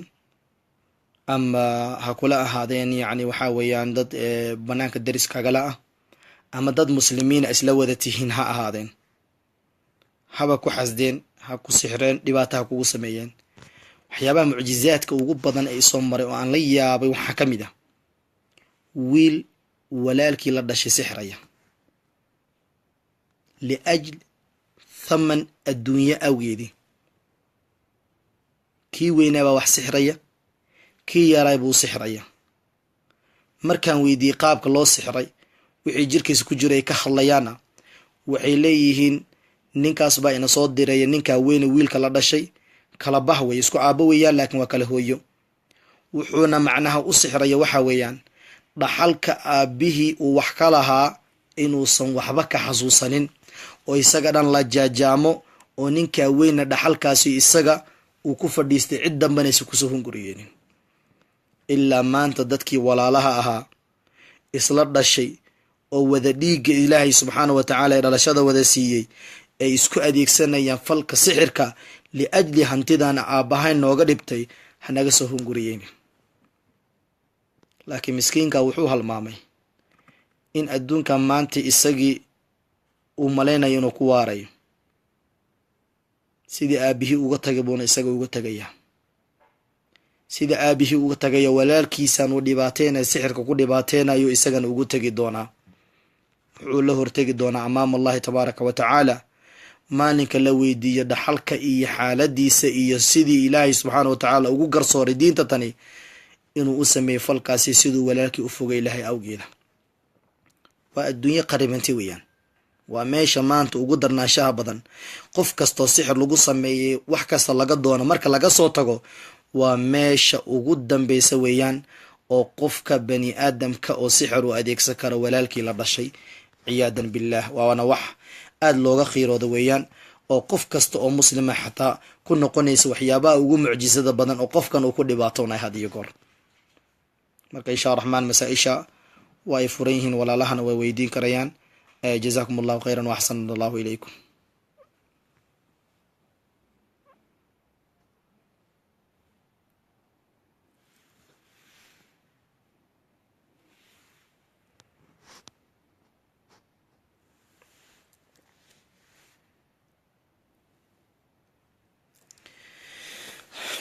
ama ha kula ahaadeen, yacni waxaa weeyaan dad banaanka deris kagala ah ama dad muslimiina isla wada tihiin ha ahaadeen, haba ku xasdeen, ha ku sixreen, dhibaato ha kugu sameeyeen. Waxyaabaha mucjizaadka ugu badan ee isoo maray oo aan la yaabay waxaa ka mid ah wiil walaalkii la dhashay sixraya liajl thaman adduunye awgeedii. Kii weynaa baa wax sixraya, kii yaray buu sixraya. Markaan weydiiyey qaabka loo sixray, wixii jirkiisa ku jira ay ka hadlayaana, waxay leeyihiin ninkaas baa ina soo diraya, ninkaa weyne wiilka la dhashay kala bah wey, isku aabo weeyaan laakiin waa kala hooyo. Wuxuuna macnaha u sixraya waxaa weeyaan dhaxalka aabihii uu wax ka lahaa inuusan waxba ka xasuusanin, oo isaga dhan la jaajaamo, oo ninkaa weynna dhaxalkaasi isaga uu ku fadhiistay, cid dambanaysa kusoo hunguriyeenin. Ilaa maanta dadkii walaalaha ahaa isla dhashay oo wada dhiigga Ilaahay subxaana wa tacaala ee dhalashada wada siiyey ay isku adeegsanayaan falka sixirka liajli hantidaana aabbahayn nooga dhibtay hanaga soo hunguriyeynin. Laakiin miskiinka wuxuu halmaamay in adduunka maanta isagii uu malaynayo inuu ku waarayo, sidii aabihii uga tagay buuna isaga uga tagayaa, sida aabihii uga tagaya walaalkiisaan uu dhibaateynayo, sixirka ku dhibaateynayo, isagana ugu tegi doonaa. Wuxuu la hortegi doonaa amaama Allahi tabaaraka wa tacaala maalinka la weydiiyo dhaxalka iyo xaaladiisa iyo sidii Ilaahay subxaana wa tacaala ugu garsooray diinta tani inuu u sameeyey falkaasi siduu walaalkii u fogay Ilaahay awgeeda. Waa adduunye qaribantay weeyaan, waa meesha maanta ugu darnaanshaha badan. Qof kastoo sixir lagu sameeyey wax kasta laga doono marka laga soo tago, waa meesha ugu dambeysa weeyaan oo qofka bani aadamka oo sixir uu adeegsan karo walaalkii la dhashay, ciyaadan billaah. Waana wax aada looga khiirooda weeyaan, oo qof kasta oo muslima xataa ku noqonaysa waxyaabaha ugu mucjisada badan oo qofkan uu ku dhibaatoonay had iyo goor. Marka insha Raxmaan masaa-isha waa ay furan yihiin, walaalahana way weydiin karayaan. Jazakum Allahu khayran wa axsan Allahu ilaykum.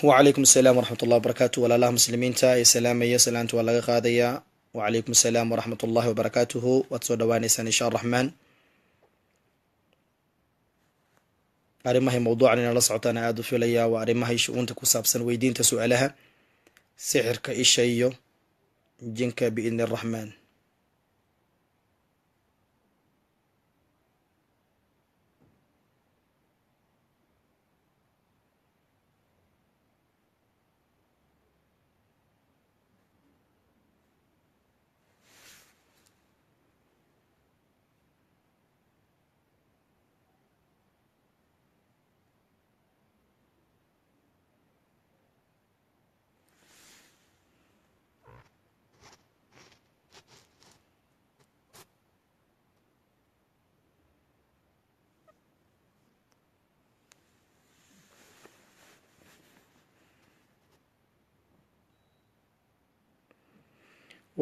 Wacalaykum asalaam waraxmat ullahi wabarakaatu. Walaalaha muslimiinta ee salaamaya, salaanta waa laga qaadayaa. Wacalaykum asalaam waraxmat ullahi wabarakaatuhu. Waad soo dhawaaneysaan insha Araxmaan. Arrimahay mawduucan inaa la socotaana aada u filayaa, waa arrimahay shu-uunta ku saabsan weydiinta su-aalaha sixirka isha iyo jinka biidni Araxmaan.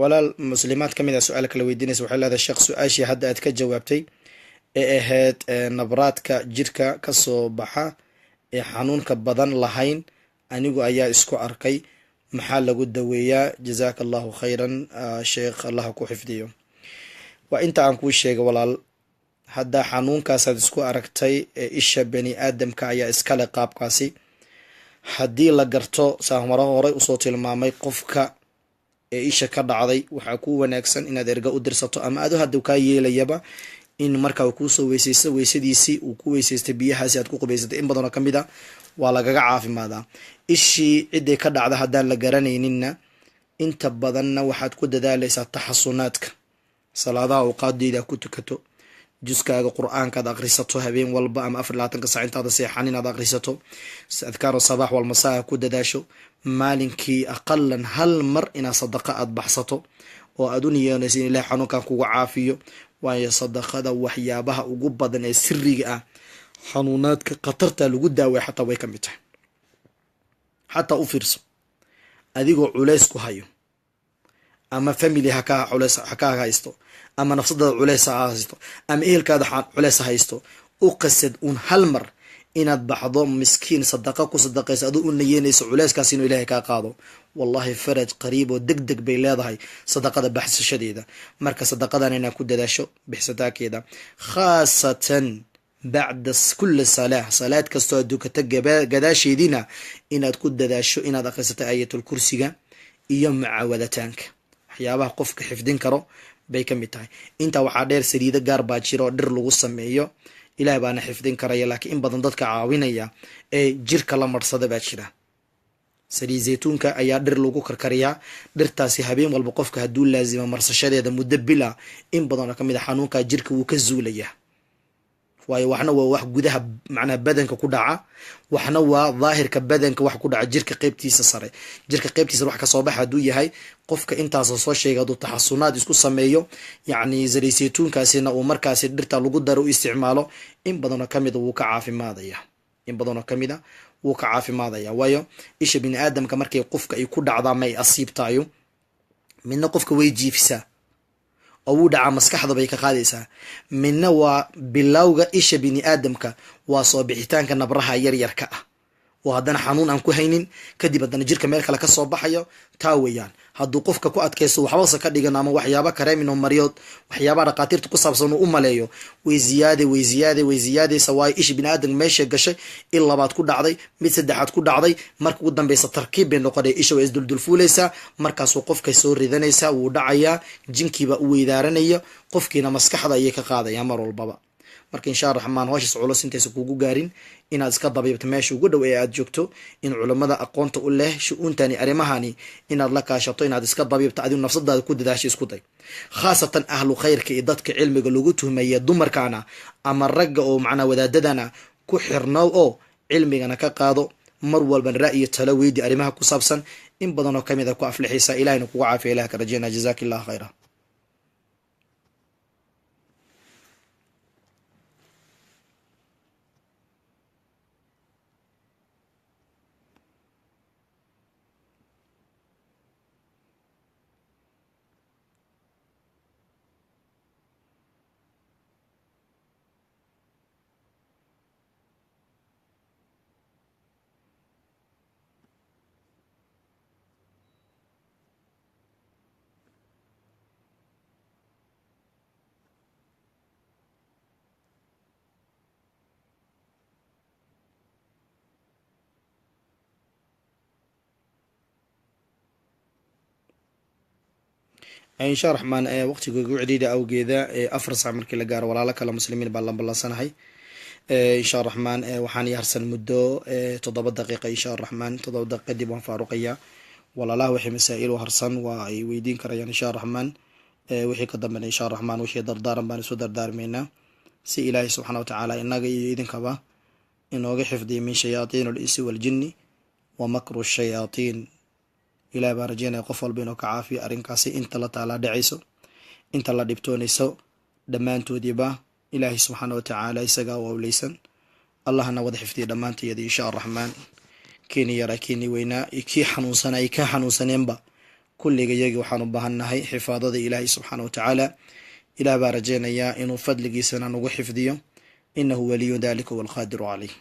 Walaal muslimaad ka mid ah su-aal kala weydiinaysa, waxay leedahay: sheekh, su-aashii hadda aad ka jawaabtay ee ahayd nabraadka jirka kasoo baxa ee xanuunka badan lahayn anigu ayaa isku arkay, maxaa lagu daweeyaa? Jazaaka Allahu khayran sheekh, Allah ku xifdiyo. Waa inta aan kuu sheegay walaal. Haddaa xanuunkaasaad isku aragtay ee isha bani aadamka ayaa iskale qaabkaasi, haddii la garto saa maro horey usoo tilmaamay qofka ee isha ka dhacday, waxaa kuu wanaagsan inaad erga u dirsato ama adu hadda kaa yeelayaba in markaa uu kuusoo weysaysto, weysadiisii uu ku weysaystay biyahaasi aad ku qubaysatay. In badanoo kamid a waa lagaga caafimaadaa. Ishii ciday ka dhacda haddaan la garanayninna, inta badanna waxaad ku dadaalaysaa taxasunaadka, salaadaha awqaadeeda ku tukato, juskaaga qur-aankaad akhrisato habeen walba ama 24-ka saac intaada seexan inaad akhrisato, adkaaru sabaax walmasaa ku dadaasho, maalinkii aqalan hal mar inaad sadaqa aad baxsato oo aad u niyoonaysa in ilahay xanuunkan kuga caafiyo. Waayo sadaqada waxyaabaha ugu badan ee siriga ah xanuunaadka khatarta lagu daaway xataa way ka mid tahay. Xataa u fiirso adigoo culays ku hayo, ama family hakaa culeys hakaa haysto, ama nafsadada culeys ha haysto, ama ehelkaada culeys ha haysto, u qasad uun hal mar inaad baxdo, miskiin sadaqa ku sadaqayso, adoo u nayeynayso culeyskaas inuu ilaahay kaa qaado. Wallahi faraj qariib oo deg deg bay leedahay sadaqada baxsashadeeda. Marka sadaqadan inaad ku dadaasho bixsataakeeda, khaasatan bacda kuli salaa, salaad kastoo aad dukata gadaasheediina inaad ku dadaasho inaad akhrisato aayatul kursiga iyo mucaawadataanka. Waxyaabaha qofka xifdin karo bay ka mid tahay. Intaa waxaa dheer saliido gaar baa jira oo dhir lagu sameeyo, ilaah baana xifdin karaya, laakiin in badan dadka caawinaya ee jirka la marsada baa jira. Saliid zaytuunka ayaa dhir lagu karkariyaa, dhirtaasi habeen walba qofka hadduu laazimo marsashadeeda muddo bila, in badan oo kamid a xanuunkaa jirka wuu ka zuulayaa. Waayo waxna waa wax gudaha macnaha badanka ku dhaca, waxna waa daahirka badanka wax ku dhaca jirka qeybtiisa sare. Jirka qeybtiisa wax kasoo baxa hadduu yahay, qofka intaasa soo sheegay hadduu taxasunaad isku sameeyo, yacni saliid zaytuunkaasina uu markaasi dhirta lagu daro u isticmaalo, in badanoo kamida wuu ka caafimaadaya, in badanoo kamid a wuu ka caafimaadaya. Waayo isha bini aadamka markay qofka ay ku dhacdaa ma ay asiibtaayo, midna qofka way jiifisaa oo wuu dhacaa, maskaxda bay ka qaadaysaa, midna waa bilowga isha bini aadamka, waa soo bixitaanka nabraha yaryarka ah oo haddana xanuun aan ku haynin, kadib haddana jirka meel kale kasoo baxayo. Taa weeyaan hadduu qofka ku adkaysto waxbase ka dhigan ama waxyaaba kareemin oo mariyood, waxyaabaha dhaqaatiirta ku saabsan uu u maleeyo, way ziyaade, way ziyaade, way ziyaadaysa. Waayo isha bini aadamka meesha gashay il labaad ku dhacday, mid saddexaad ku dhacday, marka ugu dambeysa tarkiib bay noqonaya, isha way isduldulfuulaysaa, markaasuu qofka soo ridanaysaa, wuu dhacayaa, jinkiibaa u weydaaranaya, qofkiina maskaxda ayay ka qaadaya mar walbaba. Marka insha raxmaan howshaas culus intaysa kugu gaarin inaad iska dabiibto meesha ugu dhow ee aad joogto, in culammada aqoonta u leh shu-uuntani arrimahani inaad la kaashato, inaad iska dabiibto, adigu nafsadaada ku dadaasho isku day. Khaasatan ahlu khayrka iyo dadka cilmiga lagu tuhmaya, dumarkaana ama ragga oo macnaa wadaadadana ku xirnow oo cilmigana ka qaado, mar walban ra'yi talo weydi arrimaha ku saabsan. In badanoo kamid a ku aflixaysa, ilahina kuga caafiya, ilah ka rajeynaa. Jazaak illah khayra. Insha raxmaan waqtiga ugu cidhiidha awgeeda, 4 sac markii la gaaro walaalo kale muslimiin baan la ballansanahay. Insha raxmaan waxaan harsan muddo 7 daqiiqa. Insha raxmaan 7 daqiiqa kadib waan faaruqayaa. Walaalaha wixii masaa-il u harsan waa ay weydiin karayaan insha raxmaan. Wixii ka dambena insha raxmaan wixii dardaaran baan isu dardaarmaynaa, si ilaahay subxaana watacaala inaga iyo idinkaba inooga xifdiya min shayaatiin alinsi waljini wa makru shayaatiin. Ilaah baan rajeynaya qof walba inuu ka caafiyo arrinkaasi. Inta la taalaa dhacayso, inta la dhibtoonayso, dhammaantoodiiba ilaahay subxaana watacaala isagaa u awleysan. Allahna wada xifdiya dhammaantayada insha araxmaan, kiini yaraa, kiini weynaa, iyo kii xanuunsanaa iyo kaa xanuunsaneenba, kulliga iyagii waxaan u baahannahay xifaadada ilaahay subxaana watacaala. Ilaah baa rajeynayaa inuu fadligiisana nagu xifdiyo, inahu waliyu dalika walqaadiru caleyh.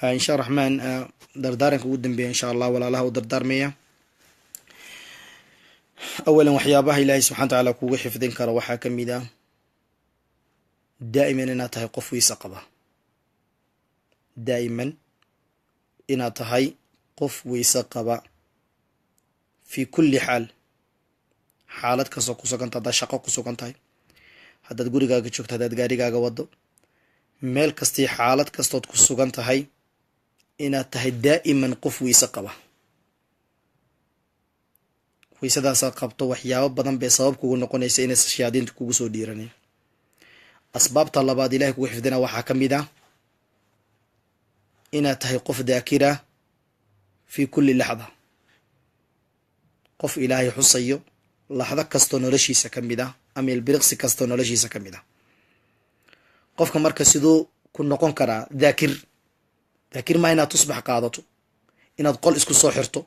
Insha Raxmaan, dardaaranka ugu dambeeya insha Allah walaalaha u dardaarmaya, awalan, waxyaabaha Ilaahay subxana wa tacaala kuga xifdin karo waxaa ka mid ah daa'iman inaad tahay qof weyse qaba, daa'iman inaad tahay qof weyse qaba fi kulli xaal, xaalad kastoo ku suganta. Haddaad shaqo ku sugan tahay, haddaad gurigaaga joogto, haddaad gaarigaaga wado, meel kastii, xaalad kastood ku sugan tahay, inaad tahay daa'iman qof weyse qaba. Weysadaasaad qabto waxyaabo badan bay sabab kugu noqonaysa inaysa shayaadiinta kugu soo dhiiranin. Asbaabta labaad Ilahay kugu xifdina waxaa ka mid ah inaad tahay qof daakira fi kulli laxda, qof Ilaahay xusayo laxdo kastoo noloshiisa ka mid ah ama ilbiriqsi kastoo noloshiisa ka mid ah. Qofka marka siduu ku noqon karaa daakir? Daakir maa inaad tusbax qaadato, inaad qol isku soo xirto,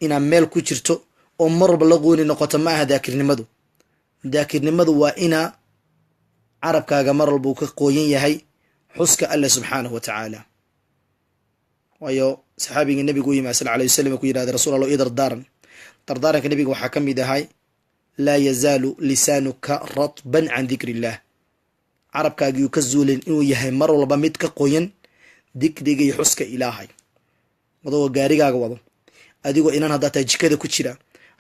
inaad meel ku jirto oo mar walba la qooni noqoto, ma aha daakirnimadu. Daakirnimadu waa inaa carabkaaga mar walba uu ka qooyan yahay xuska Alle subxaanahu wa tacaala. Waayo, saxaabigii Nebigu u yimi sal alay wasalam, ku yidhahday: "Rasul Allah, ii dardaaran." Dardaaranka Nebiga waxaa ka mid ahay: "Laa yazaalu lisaanuka ratban can dikri illah." Carabkaagii uu ka zuulin inuu yahay mar walba mid ka qoyan dikriga iyo xuska Ilaahay. Adoo gaarigaaga wado, adigoo inan haddaad tahay jikada ku jira,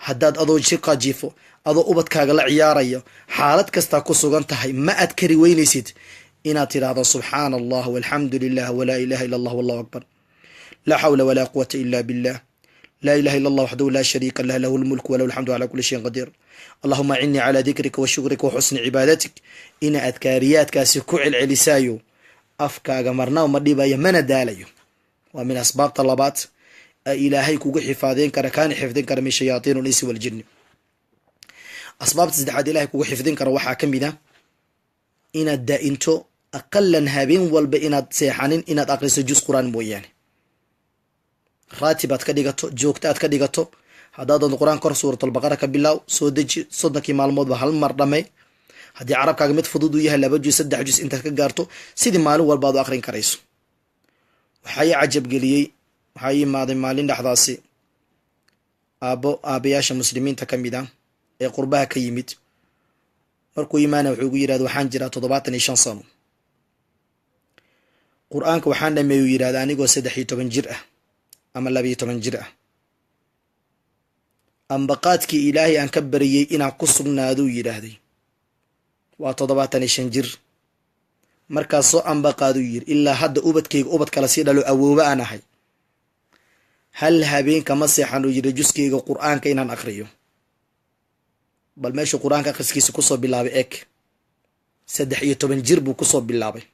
haddaad adoo jiqaa jiifo, adoo ubadkaaga la ciyaarayo, xaalad kastaa ku sugan tahay, ma aad kari weynaysid inaad tidhaahdo: "Subxaana Allah, walxamdu lilah, walaa ilaha illa Allah, wallahu akbar, laa xawla walaa quwata ila billah, laa ilaha illa Allah waxdahu laa shariika lah, lahu lmulk walahu alxamdu cala kuli shayin qadiir, allahuma acinnii calaa dikrika wa shukrika wa xusni cibaadatik." Ina adkaariyaadkaasi ku celcelisaayo, afkaaga marnaba ma dhibayo, mana daalayo. Waa min asbaabta labaad ee Ilaahay kugu xifaadeyn kara, kaana xifdin kara min shayaatiin linsi waljinni. Asbaabta saddexaad Ilahay kugu xifdin kara waxaa ka mid a inaad daa-into aqalan habeen walba inaad seexanin inaad aqriso juz Qur-aan mooyaane. Raatib aad ka dhigato, joogto aad ka dhigato. Haddaad doonto Qur-aan kor Suuratulbaqara ka bilaaw, soo deji, 30kii maalmoodba hal mar dhamay. Haddii carabkaaga mid fudud uu yahay, 2 juz, 3 juz intaad ka gaarto, sidii maalin walba aad u aqrin karayso. Waxaa ii cajabgeliyey, waxaa ii imaaday maalin dhexdaasi aabbo aabayaasha muslimiinta ka mid ah ee qurbaha ka yimid. Markuu imaana wuxuu igu yidhahda: "Waxaan jiraa 75 sano. Qur-aanka waxaan dhameeyuu," yidhahda, "anigoo 13 jir ah ama 12 jir ah. Ambaqaadkii Ilaahay aan ka bariyey inaan ku sugnaaduu," yidhaahday. Waa 75 jir. "Markaas soo ambaqaaduu," yidhi, "ilaa hadda ubadkayga ubad kala sii dhalo, awooba aan ahay, hal habeen kama seexan," uu yidhi, "juskayga Qur-aanka inaan aqriyo." Bal meeshuu Qur-aanka akhriskiisa kusoo bilaabay eg, 13 jir buu kusoo bilaabay.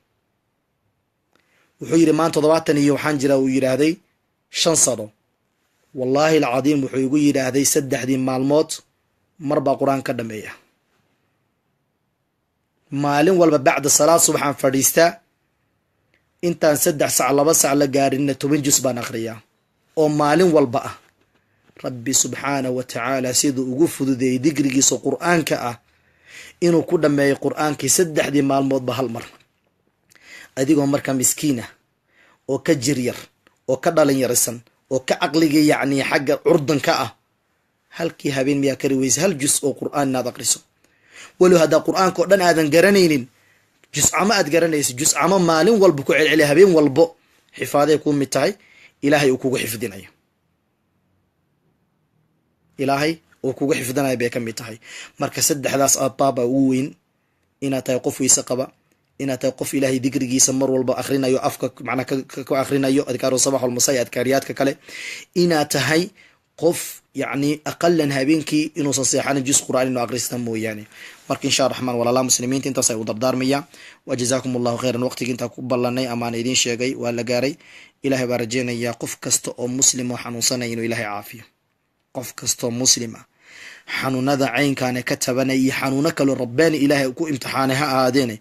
Wuxuu yidhi: "Maan 70 iyo waxaan jiraa," uu yidhaahday, "5 sano. Wallaahi alcadiim," wuxuu igu yidhaahday, "saddexdii maalmood mar baa Qur-aan ka dhameeya. Maalin walba bacda salaad subaxaan fadhiistaa, intaan 3 sac, 2 sac la gaarinna 10 jus baan akhriyaa oo maalin walba ah." Rabbi subxaanahu wa tacaala siduu ugu fududeeyey dikrigiisa Qur-aanka ah inuu ku dhammeeyo Qur-aankii saddexdii maalmoodba hal mar. Adigoo markaa miskiin ah oo ka jir yar oo ka dhalin yarisan oo ka caqliga yacni xagga curdanka ah, halkii habeen miyaa kari weysa hal jus oo Qur-aan inaad aqriso? Walow haddaa Qur-aanka oo dhan aadan garanaynin, juscamo aad garanayso, juscamo maalin walba ku celceliya, habeen walbo, xifaaday kuu mid tahay Ilaahay uu kugu xifdinayo. Ilaahay uu kugu xifdinayo bay ka mid tahay. Marka saddexdaas asbaaba ugu weyn: inaad tahay qof weyse qaba, inaad tahay qof Ilaahay dikrigiisa mar walba akhrinayo, afka macnaa ka akhrinayo adkaaru sabax walmasa iyo adkaariyaadka kale, inaad tahay qof yacni aqalan habeenkii inuusan seexanin juz Qur'aan inuu akhrista mooyaane. Marka insha Raxmaan, walaalaha muslimiinta intaas ay u dardaarmaya. Wa jazaakum Allahu khayran. Waqtigii intaa ku ballanay amaan idiin sheegay waa la gaaray. Ilahay baa rajeynayaa qof kasta oo muslim oo xanuunsanaya inuu Ilaahay caafiyo. Qof kastoo muslim ah xanuunada caynkaane ka tabanay iyo xanuuno kaloo rabbaani Ilaahay ku imtixaanay ha ahaadeene.